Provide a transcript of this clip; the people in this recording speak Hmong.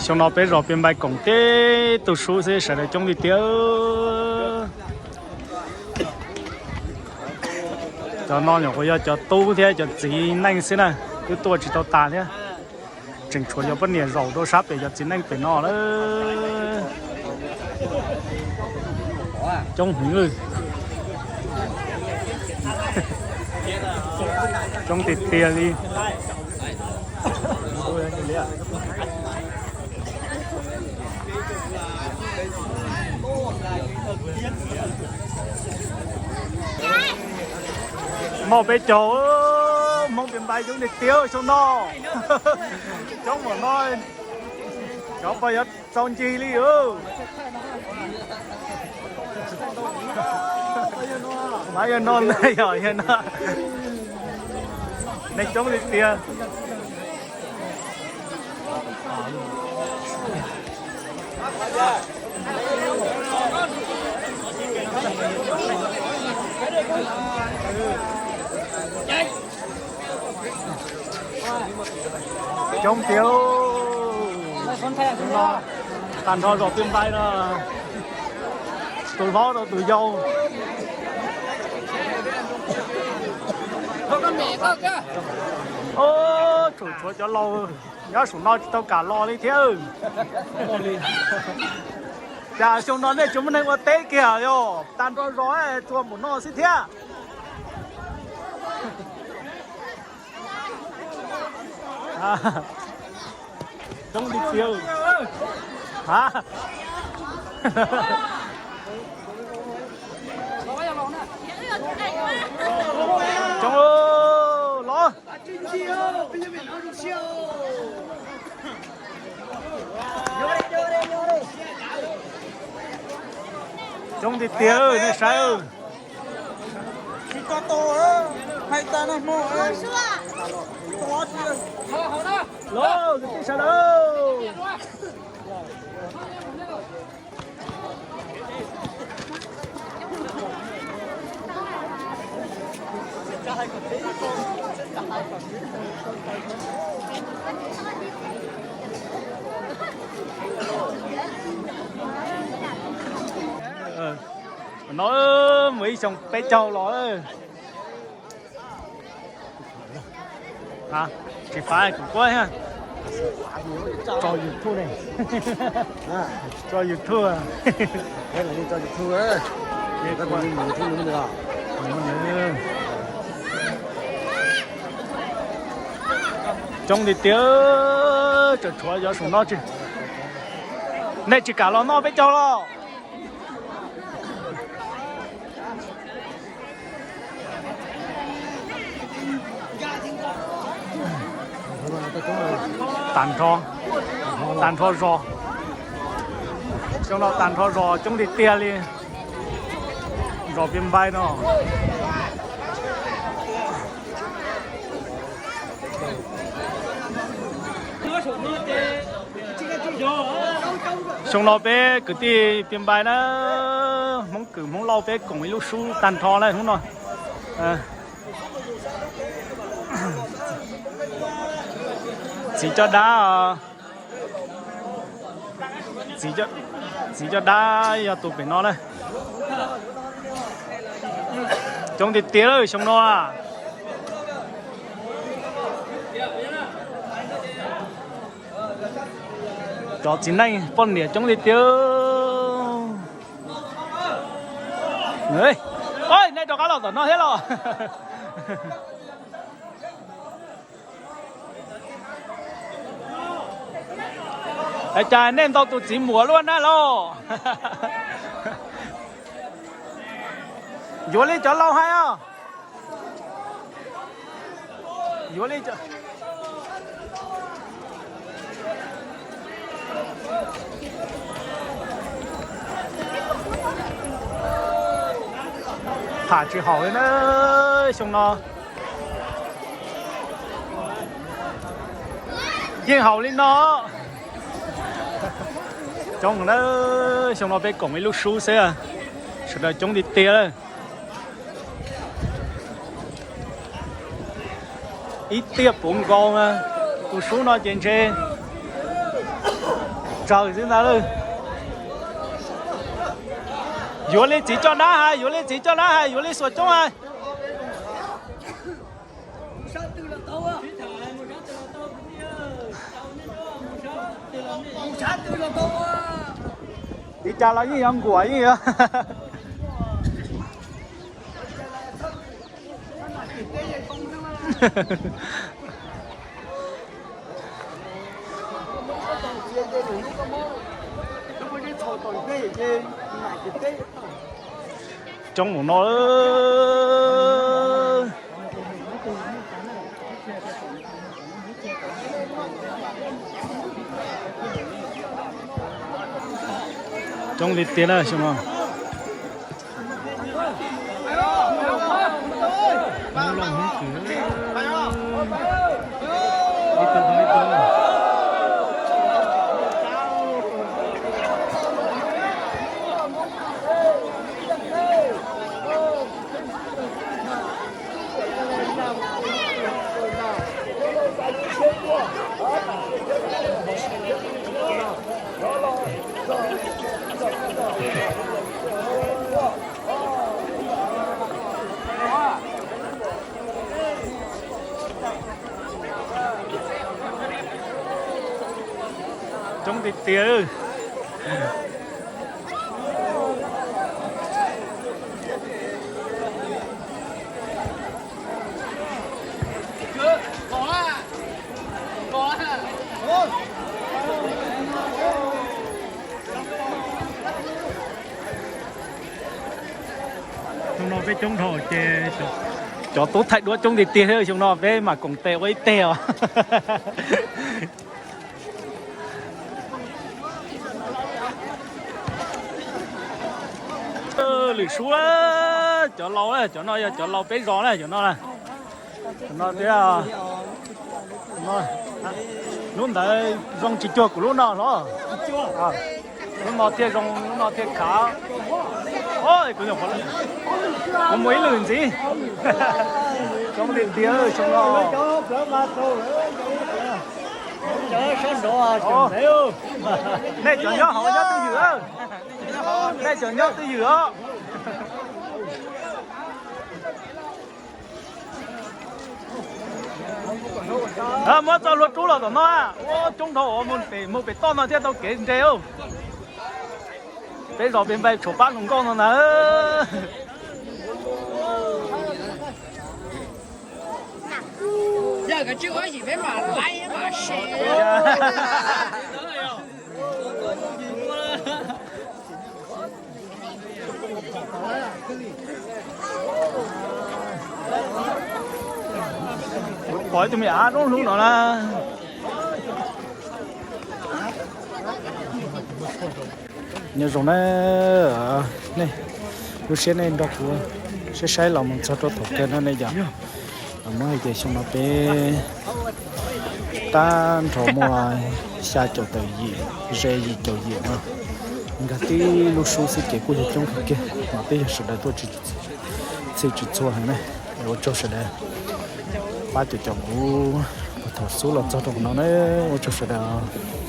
Xyoo no peb zos Pia Npai koom tib tug sub xwb sawv daws coob tiag tiag. Cov no nyuam qhuav yog cov tub thiab cov txiv neej xwb na, twb tuaj tsis tau tas thiab. Tseem tshuav cov poj niam zaum rau sab pem cov txiv neej pem no lawm. Coob heev, coob tiag tiag li. Muaj peb caug, Hmoob Pia Npai coob tiag tiag xyoo no. Coob npaum no, cov pog yuav txaus ncig li. Mas yog no, yog no, nej coob tiag tiag. Coob tiag. Tag nrho zos Pia Npai no, tus hlob rau tus yau. Tshuav, tshuav cov laus nyob saum no tsis tau kam los li thiab. Cas xyoo no nej tsis muaj neeg ua teb kiag yog tag nrho zos tsuas npaum no xwb thiab. Coob tiag tiag. Ha, coob los. Coob tiag tiag nej saib. Tsis tau tus, hais tas nag hmo. Los kwv tij sawv daws. No mus ib xyoo peb caug los. Tsis fav kuv quab thiab. Tso YouTube ne. Tso YouTube. Tso YouTube. Coob tiag tiag, tseem tshuav cov saum no tsis, nej tsis kam los noj peb caug los? Tag nrho, tag nrho zos, xyoo no tag nrho zos coob tiag tiag li. Zos Pia Npai no. Xyoo no peb kwv tij Pia Npai na, Hmoob Kwm Hmoob Lauj peb koom ib lub sub tag nrho na hnub no. Txiv coj dab, txiv coj dab yog tus pem no na. Coob tiag tiag lawm xyoo no. Cov txiv neej poj niam coob tiag tiag. Nej rov qab los tom no thiab los? Cas nej ntau tus txiv muam luaj na los? Yuav li cov laus hais os. Yuav li cov, tham tsis haum li na xyoo no. Yeej haum li no. Coob na, xyoo no peb koom ib lub sub xwb, sawv daws coob tiag tiag lawm. Ib tiaj puv nkaus na. Tus sub no ces ntshe tsawg xwb ntag. Yuav li txiv coj dab hais, yuav li txiv coj dab hais, yuav li xuas coob hais. Li cas los yeej yuav nkuam yeej yuav. Coob mus no. Coob li tiag na xyoo no. Coob tiag tiag. Xyoo no peb coob dhau ces cov tub thaij duab coob tiag tiag thiab, xyoo no peb mam koom tes ua ib teg os. Lwm sub, cov laus, cov no yog cov laus peb zos na, cov no, cov no thiab. Lub ntawd zoo tsis cuag kuv lub no los? Lub no thiaj zoo, lub no thiaj khav. Kuv mus ib lwm ntxiv. Coob tiag tiag xyoo no. Nej cov nyob hauv nyob twj ywm, nej cov nyob twj ywm os. Muab txoj hlua rub los tom no, ua coob dhau, mus pem toj no thiaj tau kev nres. Peb zos peb npaj tshuav pab hluas nkauj no ntag. Pom ib tug me ab dub hlub no na. Nyob zoo na, nej, lub siab nej nrog kuv saib saib los mus txog rau thaum kawg no ne yom. Muab hais tias xyoo no peb tab nrho muaj xya caum tawm yim, ze yim caum yim no. Nkag tib lub sub xwb ces kuj yog coob kawg kiag, mas peb yog sawv daws tuaj txhij tsis txhua heev na. Ua tsaug sawv daws pab caum caum kuv puag thaum xub los txog rau qhov no na. Ua tsaug sawv daws.